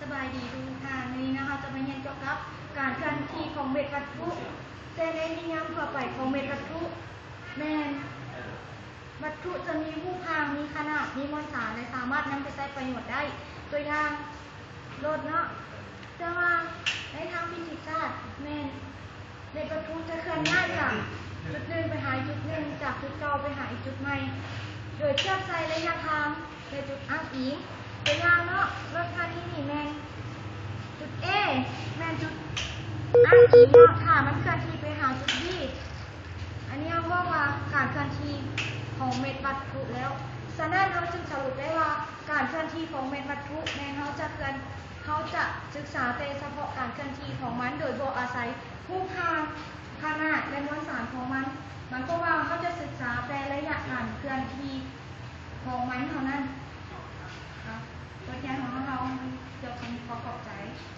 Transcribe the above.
ສະບາຍດີທຸກທ່ານ, ມື້ນີ້ເຮົາຈະມາຮຽນກ່ຽວກັບການເຄື່ອນທີ່ຂອງເມັດວັດຖຸ. ແຕ່ໃນນິຍາມທົ່ວໄປຂອງເມັດວັດຖຸແມ່ນ ວັດຖຸຈະມີຮູບຮ່າງ, ມີຂະໜາດ, ມີມວນສານ ແລະ ສາມາດນຳໄປໃຊ້ປະໂຫຍດໄດ້. ຕົວຢ່າງ ລົດເນາະ, ແຕ່ວ່າໃນທາງຟີຊິກສາດແມ່ນ ເມັດວັດຖຸຈະເຄື່ອນຍ້າຍຈາກຈຸດໜຶ່ງໄປຫາອີກຈຸດໜຶ່ງ, ຈາກຈຸດເກົ່າໄປຫາອີກຈຸດໃໝ່ ໂດຍທຽບໃສ່ໄລຍະທາງ ແລະ ຈຸດອ້າງອີງ. ຕົວຢ່າງເນາະ, ລົດຄັນນີ້ນີ້ແມ່ນຈຸດ A ແມ່ນຈຸດອ້າງອີງເນາະ, ຖ້າມັນເຄື່ອນທີ່ໄປຫາຈຸດ B. ອັນນີ້ເຮົາເວົ້າວ່າການເຄື່ອນທີ່ຂອງເມັດວັດຖຸແລ້ວ. ສະນັ້ນເຮົາຈຶ່ງສະຫຼຸບໄດ້ວ່າ ການເຄື່ອນທີ່ຂອງເມັດວັດຖຸແມ່ນເຮົາຈະເຄື່ອນ ເຮົາຈະສຶກສາແຕ່ສະເພາະການເຄື່ອນທີ່ຂອງມັນ ໂດຍບໍ່ອາໄສຮູບຮ່າງ, ຂະໜາດ ແລະ ມວນສານຂອງມັນ. ໝາຍຄວາມວ່າເຮົາຈະສຶກສາແຕ່ໄລຍະການເຄື່ອນທີ່ຂອງມັນເທົ່ານັ້ນ. ບົດຮຽນຂອງເຮົາ ເຮົາຈົບ